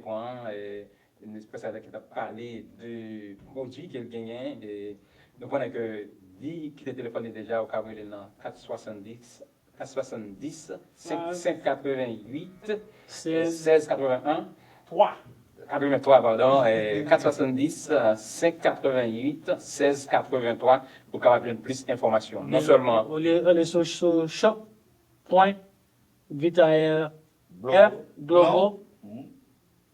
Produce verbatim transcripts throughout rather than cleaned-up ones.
pran, e, nou espesyalis ki t ap pale de pwodui ke l genyen. E nou konnen ke li kite telefòn li deja, ou ka rele l nan kat swasanndis, kat swasanndis, senk, senk katrevenn uit, sèz katrevenn en, twa. Katrevenntwa, padon, e, kat swasanndis, senk katrevenn uit, sèz katrevenntwa, pou w kapab jwenn plis enfòmasyon. Non sèlman. Ou li, ou li sou, sou shop pwen vitaer globo.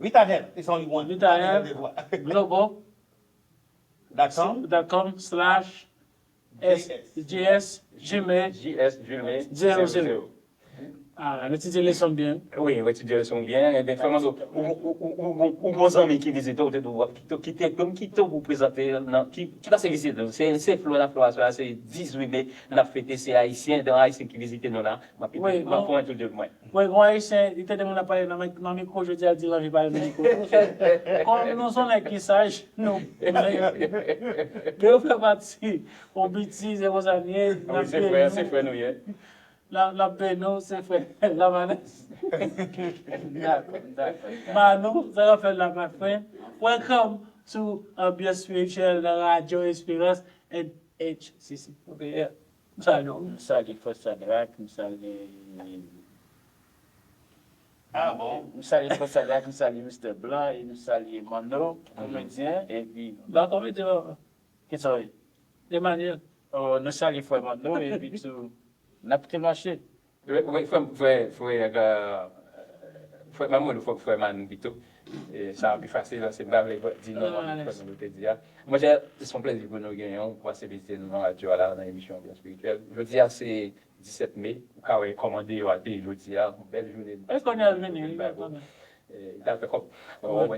Vitaer, it's only one. Vitaer globo dot com slash S J S Gmail J S Gmail zéro zéro. Ah, nou etidye leson byen. Wi, nou etidye leson byen. Ebyen, frè Manno, ou, ou, ou, ou, ou, ou gon zanmi ki vizite w, ou te di w ap kite, kite, kòm kite w pou prezante nan, ki, ki pase vizite nou. Se, se Flora, Flora, Flora, se dizuit me, n ap fete, se ayisyen, de ayisyen ki vizite nou la. M ap kite, m ap pran tout de mwen. Wi, gon ayisyen, li tande moun ap pale nan, nan mikwo jodi a, li di l anvi pale nan mikwo. Kòm nou se nèg ki saj, nou, nou fè pati, on piti, se konsa nou ye, n ap peye nou. N ap, n ap peye nou, se frè Lavalas. Dakò, dakò. Manou, sa k ap fèt la, my friend? Welcome to Anbyans Spirityèl nan Radyo Esperans and H C C. Ok, yeah. M salye w. M salye Frè Sadrak, m salye Ah bon? M salye Frè Sadrak, m salye Mister Blanc, e m salye Manno, komedyen, epi Ba komedyen, papa. Kisa w ye? Emmanuel. Oh, nou salye Frè Manno, epi tou, n ap kite mache. Wi, wi, frè, frè, frè, euh, frè Manno, frè, frè Manno pito. E sa pi fasil, se m pa vle di non, frè Manno te di a. Monchè, se yon plezi pou nou genyen w, pou pase vizite nou nan radyo a la, nan emisyon Anbyans Spirityèl. Jodi a, se disèt me, ou ka wè kòman deyò a te ye jodi a, yon bèl jounen. E kounye a l vini, wi, l bay pou. E, l t al fè kòb. Bon, l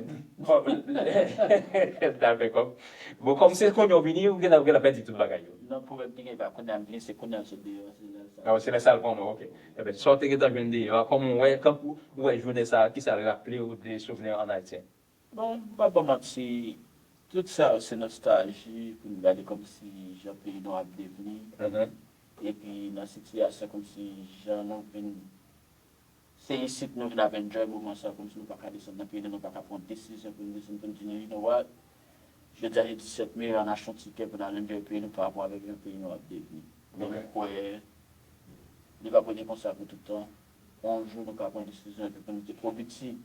t al fè kòb. Bon, kòm se kounye a w vini, ou genlè, ou genlè pèdi tout bagay yo. Non, pwoblèm ki gen, pa kounye a m vini, se kounye a m sot deyò, se lè sa. Ah, se lè sa l konnen, ok. Ebyen, sa w te gentan jwenn deyò a, kòman w wè, kòman w wè jounen sa a, kisa l raple w de souvni an Ayiti? Bon, m pa ba w manti, tout sa yo se nostalji pou n gade kòmsi jan peyi nou ap devni. Epi nan sitiyasyon kòmsi jan nou vin, se isit nou vin ap enjoy moman sa, kòmsi nou pa ka desann nan peyi nou, nou pa ka pran desizyon pou n desann, pou n di, you know what, jodi a se disèt me, ann achte yon tikè pou n al enjoy peyi nou pa rapò avèk jan peyi nou ap devni. Men m kwè li p ap rete konsa pou tout tan. Yon jou nou ka pran desizyon epi pou n di, o piti,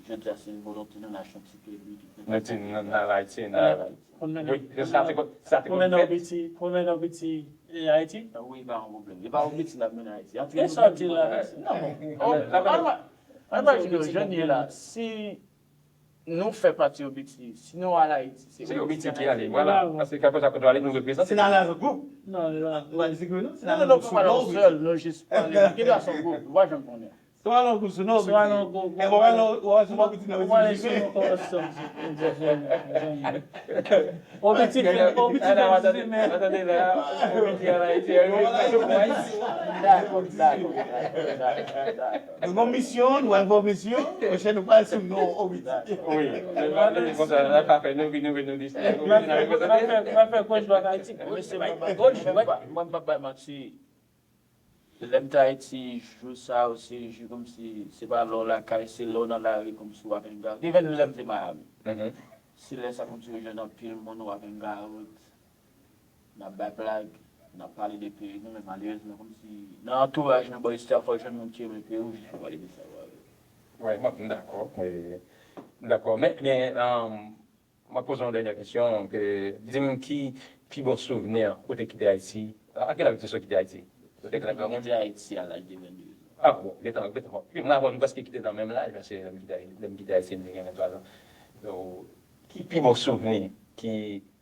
jodi a se volonte nou n achte yon tikè, epi nou di, nou di, n al Ayiti, n al Ayiti. Wi, sa te kon, sa te kon fèt. Pwomennen w piti, pwomennen w piti, e, Ayiti? Wi, pa yon pwoblèm. E pa yon piti n ap mennen Ayiti. Antre nou sòti la. Non. An pa jwenn yo la. Si nou fè pati yo piti, si nou al Ayiti, se yo piti ki ale, vwala. Paske kèlkeswa kote w ale, nou reprezante. Si n al as a group. Non, non, non. Ou pa di se group, non? Si n al as a group, non, non, non, nou sèl, nou jis pale. Ki gason group, ou pa janm konnen. Swa nan gou sou nan, swa nan gou, e bon, wè nan, wè sou nan piti nan, wè sou nan piti. O piti, o piti nan piti men. Dakò, dakò, dakò. Nou gon misyon, nou al fè misyon, pwochèn nou pral sou non, o piti. Wi, se pa konsa, la pa fè, nou vin, nou vin, nou di. Mwen fè, mwen fè gwo jwa Ayiti. Mwen pa bay manti. Lè m te Ayiti, jou sa yo, se jou kòmsi, se pa lè w lakay, se lè w nan lari, kòmsi w ap hang out. Even lè m te Miami. Se lè sa kòmsi w jwenn anpil moun, w ap hang out, n ap bay blag, n ap pale de peyi nou, men malerezman, kòmsi nan antouraj nou, bò isit a, fò w jwenn moun ki renmen peyi w, jis pou pale de sa yo avè w. Wi, m dakò. M dakò. Men, men, um, M ap poze w yon dènyè kesyon, ke, di m ki pi bon souvni ou te kite Ayiti? A, a kèl laj ou te sot kite Ayiti? Ou te granmoun? M kite Ayiti a laj de vennde zan. A bon, gentan, gentan. Wi, mwen avè w, nou prèske kite nan menm laj, paske lè m kite Ayiti, lè m kite Ayiti, m te gen venntwa zan. Donk, ki pi bon souvni ki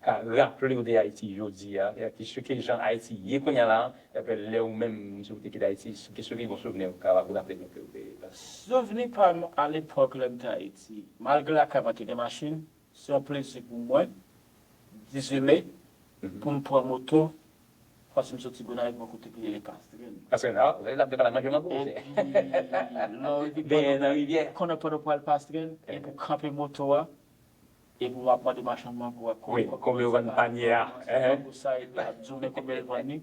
ka raple w de Ayiti jodi a, e ki, ki jan Ayiti ye kounye a la, epi lè ou menm, si w te kite Ayiti, ki, ki pi bon souvni ou ka raple w ke ou te pase? Souvni pa m alepòk lè m te Ayiti, malgre lakay mwen te gen machin, se yon plezi pou mwen, dizuit me, pou m pran moto, paske m soti Gonayiv, yon kote ki rele Pastrenn. Pastrenn, a, lè l ap deklare manje mango. Epi, lè w rive Benyen nan rivyè. Konnen pandan w pral Pastrenn, epi w kanpe moto a, epi w ap mande machann mango a konbyen, konbyen yo vann panye a. Mango sa, epi l ap di w men konbyen l vann li.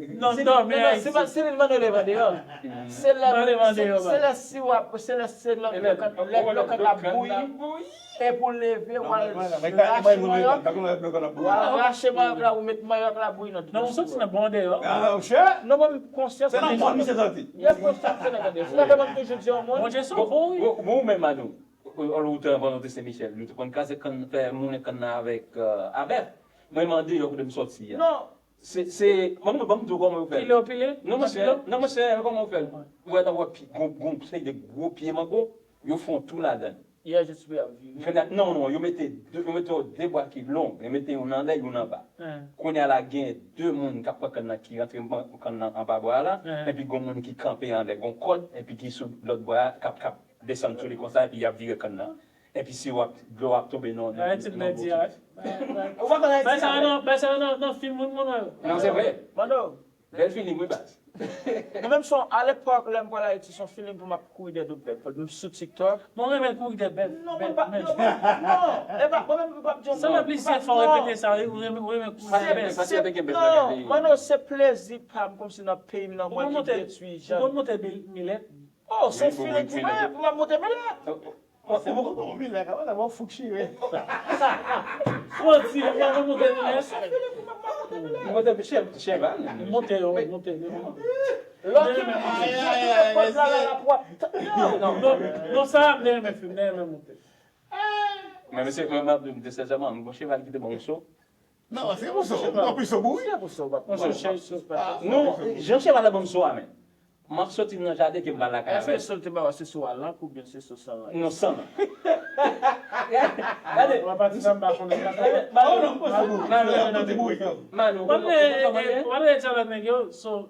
Non, non, men si Ayiti. Si li mande w leve andeyò, se lè, se lè si w ap, se lè se lòt lòt kan l ap bouyi, epi w leve, w al rache mayòk, w al rache mayòk la, ou met mayòk la bouyi nan dlo. Non, ou soti nan bon andeyò. Non, mwen konsyans. Se nan mòn misye soti. Yes, konsyans se nan andeyò. Se nan mòn toujou di yon moun. Bondye se bon, wi. Bon, bon, ou menm, Manou, ou te anvan nou te Sen Michèl, nou te konn kraze kann, fè moulen kann nan avèk, euh, abèf. Mwen, mande yo kote m sòti a. Non. Se, se, ban m, ban m di w kòman yo fè l. Pile w pile? Non, monchè, non, monchè, kòman yo fè l? Ou wè, nan wè pi, gon, gon seri de gwo pye mango, yo fè yon twou ladan l. Yè, je suis à vivre. Fè la, non, non, yo mete de, yo mete de bwa ki long, yo mete youn anlè, youn anba. Kounye a la, gen de moun k ap pran kann nan ki rantre pran kann nan anba bwa a la, epi gon moun ki kanpe anlè, gon kòd, epi ki sou lòt bwa a, k ap, k ap desann sou li konsa, epi y ap vire kann nan. Epi si w ap, dlo ap tonbe nan, nan, Ayiti, nan nèg di, bokit. Ou pa konn Ayiti, bagay sa a non, bagay sa a nan, nan fim moun moun wè yo. Non, se vre. Mano. Bèl feeling, wi, baz. Mwen menm, son, alepòk, lè m pral Ayiti, son feeling pou m ap kouri dèyè de bèf. M sou TikTok. Mwen renmen kouri dèyè bèf. Non, mwen pa, non, non, e pa, mwen menm, m p ap di yon moun. Sa nan plis efò repete sa, wi, ou renmen, ou renmen kouri dèyè bèf. Non, mano, se plezi pa m, kòmsi nan peyi m nan, mwen ki detwi jan. Ou konn monte milèt? Oh, se feeling pou mwen, pou m ap monte milèt. Ou poko konn milèt, kòman sa, mwen fouk chire. Ou di, ou poko monte milèt? Se feeling pou m ap monte milèt. Ou monte chè-, cheval? Monte yo, monte yo. Lòt ki, lòt ki nan pòz la, la, la, pou ap, non, non, non, sa, m te renmen fim, m te renmen monte. Men mesye, mwen, mwen ap di w, m te sèzèman, m gon cheval ki te ban m so. Non, se pou so. Mwen plis so pou wi. Se pou so, papa. Mwen so chèch so, papa. Non, jan cheval la ban m so a, men. M ap soti nan jaden ke m pral lakay avè l. Èske so l te ba w se so a lank oubyen se so san lank? Non, san lank. Gade. Mwen pati sa m pa konnen. Manou, Manou, Manou, Manou, w ap lè djòlè nèg yo, so,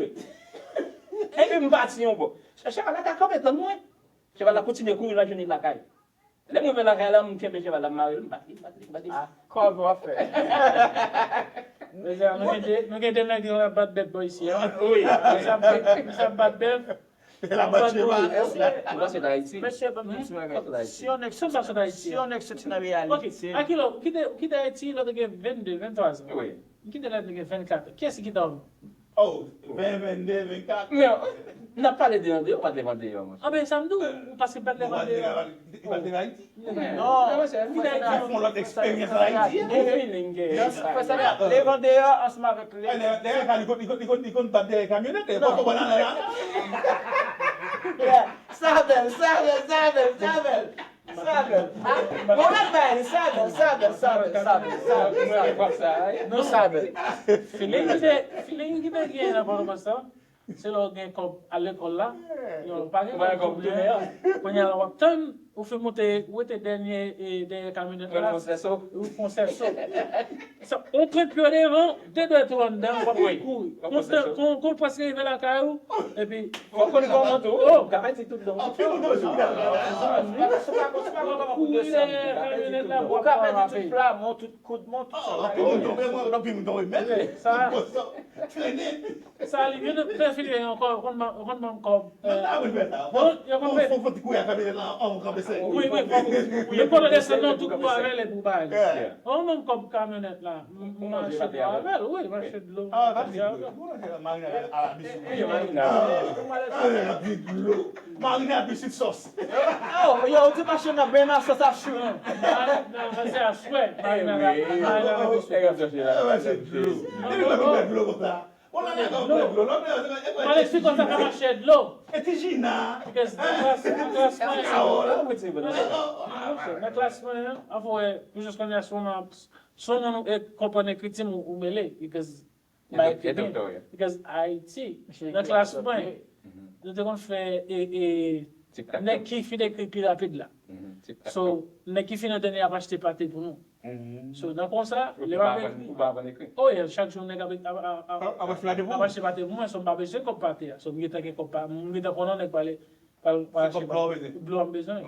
vire. Epi m pati yon bò. Cheval la ka kanpe tann mwen. Cheval la kontinye kouri nan jounen lakay. Lè m rive lakay la, m kenbe cheval la, m mare l, m bat li, m bat li, m bat li. Ah, kòman w ap fè? Mezanmi, nou gen de, nou gen de nèg ki konn ap bat bèt bò isi a. Wi. Misye ap bat, misye ap bat bèt. L ap bat cheval. Ou panse t Ayiti? Mesye, ban m di yon bagay. Si yon nèg, si yon nèg soti nan reyalite. Ok, Akilo, ou kite, ou kite Ayiti lè w te gen vennde, venntwa zan. Wi. M kite lè w te gen vennkat. Kiyès ki kite w? Oh, ven, vennde, vennkat. Men, n ap pale de andeyò, w pa t leve andeyò, monchè. Anben, sa m di w, paske m pa t leve andeyò. Li pa t leve Ayiti. Non, monchè, li fè yon lòt eksperyans an Ayiti. Gen feeling, gen. Fè sa, leve andeyò ansanm avèk li. Dèyè, dèyè, li konn, li konn, li konn, li konn bat dèyè kamyonèt, li poko bò nan la. Sa bèl, sa bèl, sa bèl, sa bèl. Sa bèl. Bon, lòt bagay, sa bèl, sa bèl, sa bèl, sa bèl, sa bèl, sa bèl. Non, sa bèl. Feeling ki te, feeling ki te gen nan Pòtoprens lan, se lè w gen kòb al lekòl la, yo pa gen kòb tounen an. Kounye a la w ap tann, ou fin moute, ou rete dènye, e, dèyè kamyonèt la, ou fè yon sèso. Sa, ou pran pye devan, de dwèt ou anndan, w ap kouri. Kon, kon, kon prèske rive lakay ou, epi w ap konn kòman tou. Oh! Gade ti tout dan. Anpil moun toujou gade. Ou ka pèdi tout flamon, tout koudmon, tout sa. Anpil moun tonbe, mwen, anpil moun tonbe. Men sa, sa li vin fè file ankò, konn ban, konn ban kòb. Yo konn fè. Fò ti kouri ak kamyonèt la, an kanpe sèk. Wi, wi, fò. Yo konn desann nan tout pou avè lè pou bay. An menm kòb kamyonèt la. M mache dlo avè l, wi, mache dlo. Ah, va vin dlo. Marina a la bisit. Marina a bisit dlo. Marina a bisit sòs. Oh, yo, ou di machin nan ben nan sòs a chou. Nan, nan, se aswè. Marina a, Marina a bisit. Mache dlo. Epi mwen dlo konsa. Bon, la nèg an pran dlo. Lòt nèg an pran dlo. Mwen eksplike sa ka mache dlo. E ti Jina. Nan klas, nan klas mwen. Nan klas mwen, an fò, wi, pou jis konnen a sou nan Si w konn, e, konprann ekriti m, ou, ou mele, because, like, because Ayiti, nan klas mwen, nou te konn fè, e, e, nèg ki fin ekri pi rapid la. So, nèg ki fin an dènye ap achte pate pou nou. So, nan konsa, lè m ap ekri, oh yeah, chak jou nèg ap, ap, ap, ap achte pate pou mwen, so m pa bezwen kòb pate a. So, m gentan gen kòb pa, m gentan konnen nèg pale, pral, pral achte dlo a m bezwen.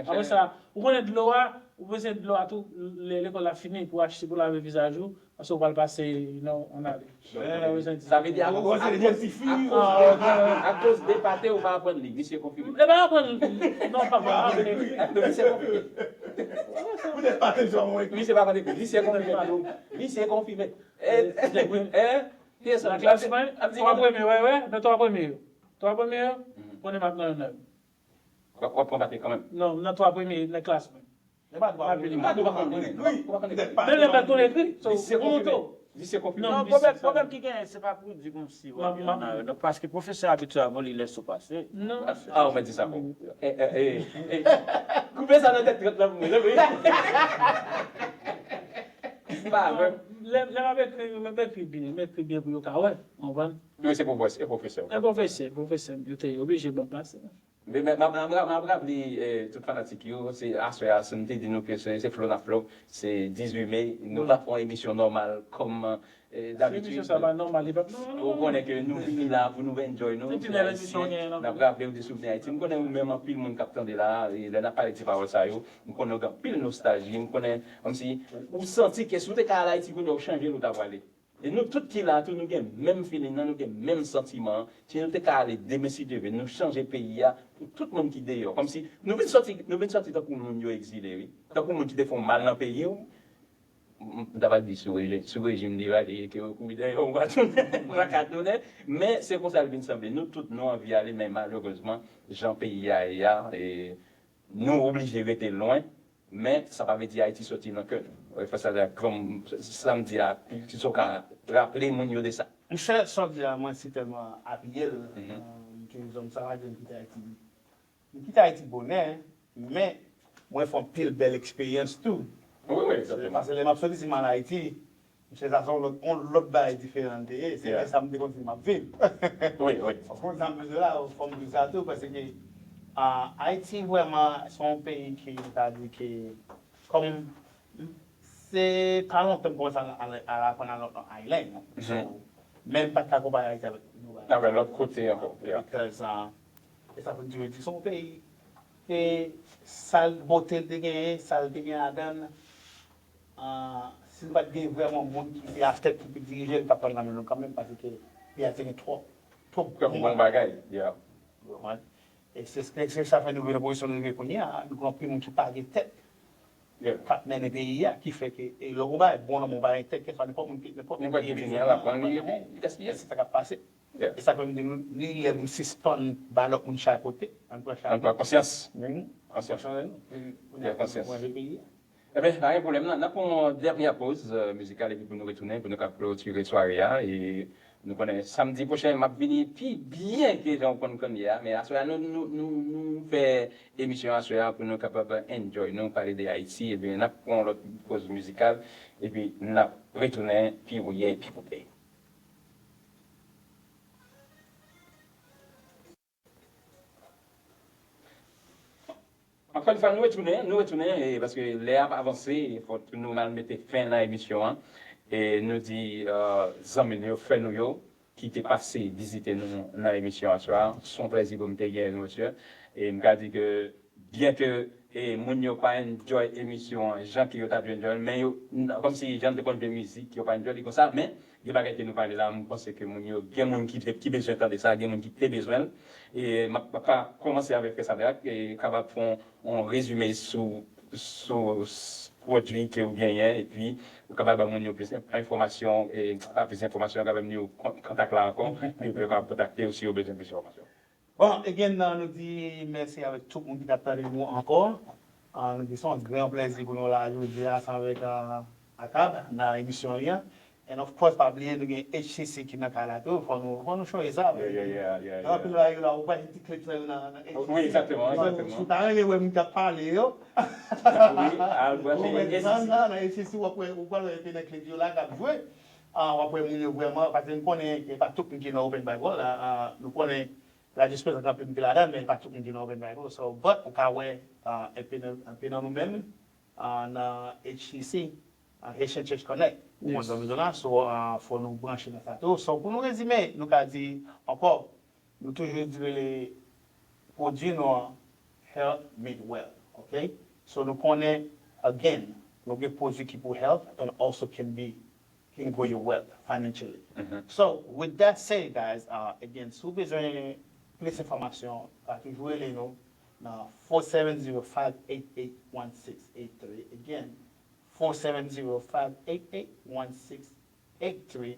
Apre sa, ou konnen dlo a, ou bezwen dlo a tou, lè lekòl la fini pou achte pou lave vizaj ou, paske ou pral pase, you know, ann ale. Sa vle di akoz, akoz, akoz de pate ou pa aprann li, visye konfime. E pa aprann, non, pa aprann. Visye konfime. Poutèt pate jan mwen. Visye pa konn ekri, visye konfime. Visye konfime. Eh, eh, kiyès sa? Nan klas mwen, twa premye, wè, wè, nan twa premye yo. Twa premye yo, konnen m ap nan yonn nan yo. W ap, w ap pran pate kanmenm. Non, nan twa premye, nan klas mwen. Menm lè m pa t konn ekri, so, ou montre w. Visye konfime. Non, pwoblèm, pwoblèm ki genyen, se pa pou di kòmsi w ap nan yonn nan yo. Non, paske pwofesè abitye a voye lèson pase. Non. Ah, ou mèt di sa kon. Eh, eh, eh, eh. Koupe sa nan tèt trant lan pou mwen, non, wi. Pa vre. Lè, lè m ap ekri, m ap ekri byen, m ekri byen pou yo ka wè, w konprann? Wi, se pwofesè, se pwofesè. E pwofesè, pwofesè, yo te oblije ban m pase. Men, men, m ap, m ap, m ap raple, eh, tout fanatik yo, se aswè a, si m te di nou ke se, se Flow n ap Flow, se dizuit me, nou pa fè yon emisyon nòmal kòm, eh, dabitid. Emisyon sa pa nòmal, li p ap nòmal. Ou konnen ke nou vini la pou nou enjoy nou, se Ayisyen. N ap raple w de Souvni Ayiti. M konnen ou menm anpil moun k ap tande la, e lè n ap pale ti pawòl sa yo, m konnen w gen anpil nostalji, m konnen kòmsi ou santi ke si w te ka al Ayiti kounye a, ou chanje l, ou ta prale. E nou tout ki la tou, nou gen menm feeling nan, nou gen menm santiman an. Si nou te ka ale demen si Dye vle, nou chanje peyi a pou tout moun ki deyò. Kòmsi nou vin sòti, nou vin sòti tankou moun yo egzile, wi. Tankou moun ki te fè w mal nan peyi w. M, m ta pral di sou reji-, sou rejim li rale, ke yo kouri dèyè w, ou pa tounen, ou pa ka tounen. Men se konsa l vin sanble. Nou tout, nou anvi ale, men malerezman, jan peyi a ye a, e nou oblije rete lwen. Men, sa pa vle di Ayiti soti nan kè nou. Fè sa la, kòm sa m di a, si w ka raple moun yo de sa. Monchè, sa w di a, mwen sitèlman apiye l. Ke zòm sa va di m kite Ayiti. M kite Ayiti bonè, men mwen fè anpil bèl eksperyans tou. Wi, wi, egzakteman. Paske lè m ap soti, si m al Ayiti, mesye, sa se yon lòt, yon lòt bagay diferan l te ye. Se lè sa m te konn di m ap viv. Wi, wi. Ou konn sa m bezwen la, fò m di sa tou, paske, ah, Ayiti vrèman se yon peyi ki, ta di ke, kòm, se pa lontan m kòmanse al, al, al aprann a Long Island. So, men m pa t ka konpare Ayiti avèk Dubai. Avèk lòt kote ankò, yeah. Because, ah, e sa pou di, se yon peyi, e sa l, bote l te genyen, sa l te gen ladan l, ah, si nou pa t gen vrèman moun ki te atèt ki pou dirije l, l t ap pran nan men nou kanmenm, paske peyi a te gen twòp, twòp bon bagay, yeah. Ou konprann? E se, se, se sa fè nou rive nan pozisyon nou rive kounye a, nou gen anpil moun ki pa gen tèt, k ap mennen peyi a, ki fè ke, e lè w gon bagay bon nan men w, pa gen tèt, kèlkeswa nenpòt moun ki, nenpòt peyi ki vini an, l ap pran li, epi li gaspiye. Se sa k ap pase. E sa fè m di nou, li lè pou n sispann ba lòt moun chay pote, ann pran chay nou. Ann pran konsyans. Konsyans. Konsyans. Pou n chanje peyi a. Ebyen, pa gen pwoblèm nan. N ap pran yon dènye poz, euh, mizikal epi pou nou retounen, pou nou ka klotire sware a. E nou konnen samdi pwochen, m ap vini pi byen ke jan w konn konnen a. Men aswè a, nou, nou, nou, nou fè emisyon aswè a pou nou kapab enjoy, nou pale de Ayiti. Ebyen, n ap pran yon lòt poz mizikal. Epi n ap retounen pi wouye, pi koupe. Ankò yon fwa, nou retounen, nou retounen, e, paske lè a ap avanse, e fòk nou al mete fen nan emisyon an. E nou di, e, zanmi nou yo, frè nou yo, ki te pase vizite nou nan emisyon an swa. Se yon plèzi pou m te gen nou, mesye. E m ka di ke, byen ke, e, moun yo pa enjoy emisyon an jan ke yo ta dwe enjoy l, men yo, n-, kòmsi jan n te konn jwe mizik, yo pa enjoy li konsa, men gen bagay ke nou pale la, m panse ke moun yo, gen moun ki te, ki bezwen tande sa, gen moun ki te bezwen l. E m ap, m ap ka kòmanse avèk Frè Sadrak, e kapab fè yon, yon rezime sou, sou s-, pwodui ke w genyen, epi ou kapab ba moun yo plis en-, enfòmasyon, e pa plis enfòmasyon, kapab yo kon-, kontak la ankò, epi yo kapab kontakte w si yo bezwen plis enfòmasyon. Bon, again, uh, nou di mèsi avèk tout moun ki t ap tande nou ankò. Uh, nou di se yon gran plèzi pou nou la jodi a ansanm avèk, uh, Akab nan emisyon li an. And of course, pa bliye nou gen H C C ki nan kay la tou. Fò nou, fò nou chonje sa. Yeah, yeah, yeah, yeah, yeah. Anpil bagay yo la, ou pa gen ti clip sa yo nan, nan H C C. Wi, egzakteman, egzakteman. Si w ta renmen wè moun k ap pale yo, wi, al branche H C C. Nan, nan H C C, w ap wè, ou pral wè enpe nan clip yo la k ap jwe. Ah, w ap wè moun yo vrèman, paske nou konnen ke pa tout moun ki nan Open Bible la, ah, nou konnen la jis prezan kanpe m te ladan, men pa tout moun ki nan Open Bible. So, but, ou ka wè, ah, enpe nan, enpe nan nou menm, ah, nan H C C, ah, Haitian Church Connect. Ou konn sa m di w la, so, ah, fò nou branche nan sa tou. So, pou nou rezime, nou ka di ankò, nou toujou di rele pwodui nou an Health Made Wealth, ok? So, nou konnen, again, nou gen pwodui ki pou health and also can be can grow your wealth financially. So, with that said, guys, uh, again, si w bezwen plis enfòmasyon, pa toujou rele nou nan four seven zero, five eight eight, one six eight three. Again, four seven zero, five eight eight, one six eight three,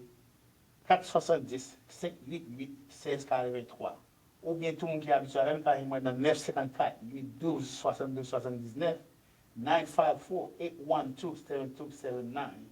kat swasanndis, senk uit uit, sèz katrevenntwa. Oubyen tou moun ki abitye avè m, ka jwenn mwen nan nèf senkannkat, uit douz, swasanndouz, swasanndiznèf, nine five four, eight one two, seven two seven nine.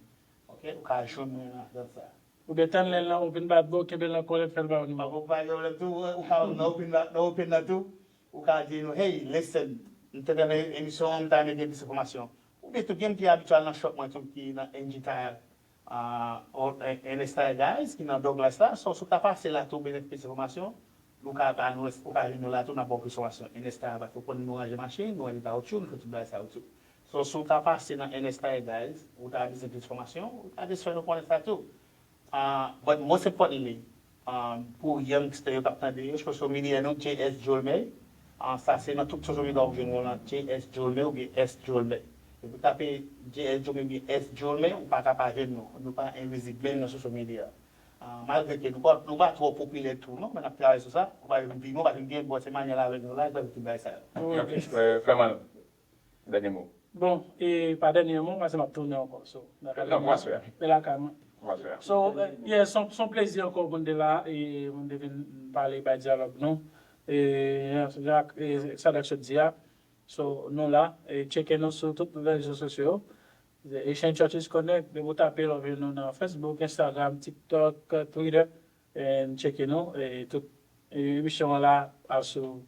Ok, ou ka jwenn mwen nan, nan sa. Oubyen tann lè l nan open bar, bon, kenbe l nan kò l, fè l ba ou nimewo. Ou pa gen pwoblèm tou, ou ka nan open bar, nan open nan tou, ou ka di nou, "Hey, listen, m te tande emisyon an, m ta renmen gen plis enfòmasyon." Oubyen tou, gen m ki abitye al nan shop mwen tou, ki nan N G Tire, ah, o, N S Tire Guys, ki nan Douglas la. So, si w ta pase la tou, ou bezwen plis enfòmasyon, nou ka ba nou, ou ka jwenn nou la tou, n ap ba w plis enfòmasyon. N S Tire, paske ou konn nou ranje machin, nou ranje kawoutchou, nou fè tout bagay sa yo tou. So, si w ta pase nan N S Tire Guys, ou ta bezwen plis enfòmasyon, ou ta jis fè nou konnen sa tou. Ah, but most importantly, ah, pou youngster yo k ap tande yo, social media nou, J S Jolme. Ah, sa se nan tout social media w ap jwenn nou lan, J S Jolme oubyen S Jolme. Depi w tape J S Jolme oubyen S Jolme, ou pa ka pa jwenn nou. Nou pa envizib menm nan social media. Ah, malgre ke nou pa, nou pa twò popilè tou non, men n ap travay sou sa. Ou pa jwenn pi nou, pa jwenn gen bon se manyè l avèk nou la, li fè tout bagay sa yo. Ok, euh, Frè Malo, dènye mo. Bon, e pa dènye mo, paske m ap tounen ankò. So, nan kay mwen. Nan vwaswè. E lakay mwen. Vwaswè. So, eh, yeah, se yon, se yon plezi ankò pou n te la, e pou n te vin pale, bay dyalòg nou. E, Sadrak, e, Sadrak sot di a. So, nou la, e tcheke nou sou tout rezo sosyo yo. Haitian Churches Connect, depi w tape l, w ap jwenn nou nan Facebook, Instagram, TikTok, Twitter. E n tcheke nou, e tout, e emisyon an la, ap sou,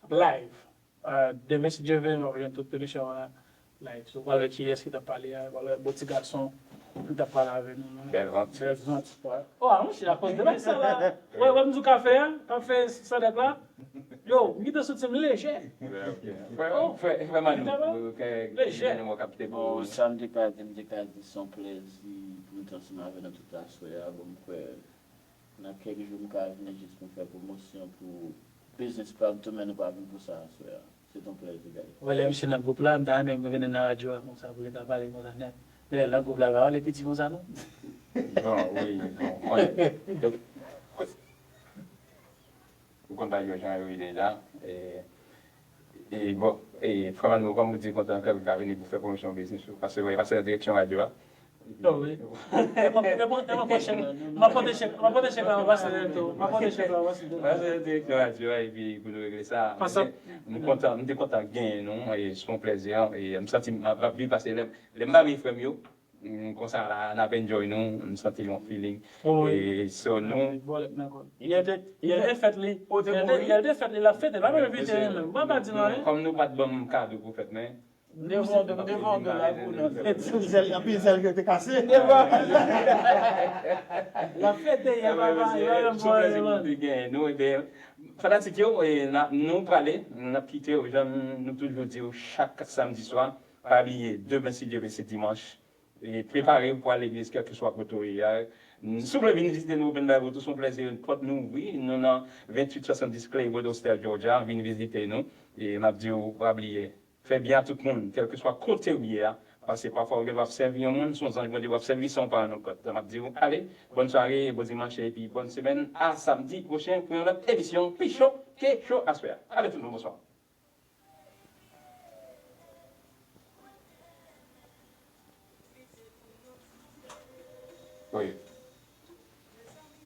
ap live. Ah, demen, si Dye vle, nou ap jwenn tout emisyon an Like, so, w pral wè kiyès ki t ap pale a, w pral wè bon ti gason ki t ap pale avè nou, non? Bèl vant. Bèl vant, wè. Oh, a, monchè, akoz de la, sa la. Wè, wè, m di w kafe a, kafe Sadek la. Yo, m gentan santi m lejè. Wè, ok. Frè, oh, frè, frè Manou, lejè. Ou ka kite pou... Bon, sa m te ka di, m te ka di se yon plèzi pou m te ansanm avè nou tout aswè a. Bon, m kwè nan kèk jou m ka vini jis pou m fè pwomosyon pou biznis pa m tou, men nou pa vin pou sa aswè a. Se t on plèzi, guys. Wè, lè misye nan gwoup la, m ta renmen m vin nan radyo a konsa pou li ta pale konsa nèt. Lè nan gwoup la, pa pale piti konsa, non? Bon, wi, bon, konnen. Ou konn bagay yo jan yo ye deja. E, e, bon, e, frè Manou, kòm ou di kontan ke ou ka vini pou fè pwomosyon biznis ou, paske, wè, pase nan direksyon radyo a. Non, wi. E mwen, e mwen, e mwen, pran chèk, m ap pote chèk, m ap pote chèk la, m ap pase nan tou. M ap pote chèk la, m ap pase nan tou. Pase nan direksyon radyo a, epi pou nou regle sa. Pase. M kontan, m te kontan genyen nou, e se yon plèzi, e m santi m ap, ap viv, paske lè, lè m pa gen frè m yo, mm, konsa la, n ap enjoy nou, m santi yon feeling. Wi. E so nou... Bòlèt nan kò l. Yè te, yè te fèt li. Yè te, yè te fèt li, l ap fete, l ap envite nou menm. Mwen pa di nou anyen. Kòm nou pa t ban m kado pou fèt mwen, m te vande, m te vande la pou nou fèt. Anpil zèl, anpil zèl ki te kase. M te vande. L ap fete, yè papa, yè menm bò, yè menm. Nou, ebyen, fanatik yo, e, n ap, nou prale, n ap kite yo, jan nou toujou di yo, chak samdi swa, pa bliye, demen, si Dye vle, se dimanch. E prepare w pou al legliz, kèlkeswa kote w ye a. Si w vle vin vizite nou, open Bible, tou se yon plèzi, pòt nou ouvri. Nou nan venntuit swasanndis Clay Road, Austell, Georgia. Vin vizite nou. E m ap di w, pa bliye, fè byen a tout moun, kèlkeswa kote w ye a. Paske pafwa, ou gen dwa ap sèvi yon moun, se yon zanj Bondye w ap sèvi san w pa rann ou kont. M ap di w, ale, bòn sware, bon dimanch, epi bòn semèn. A samdi pwochen pou yon lòt emisyon pi cho ke cho aswè a. Ale tout moun, bonswa. Wi.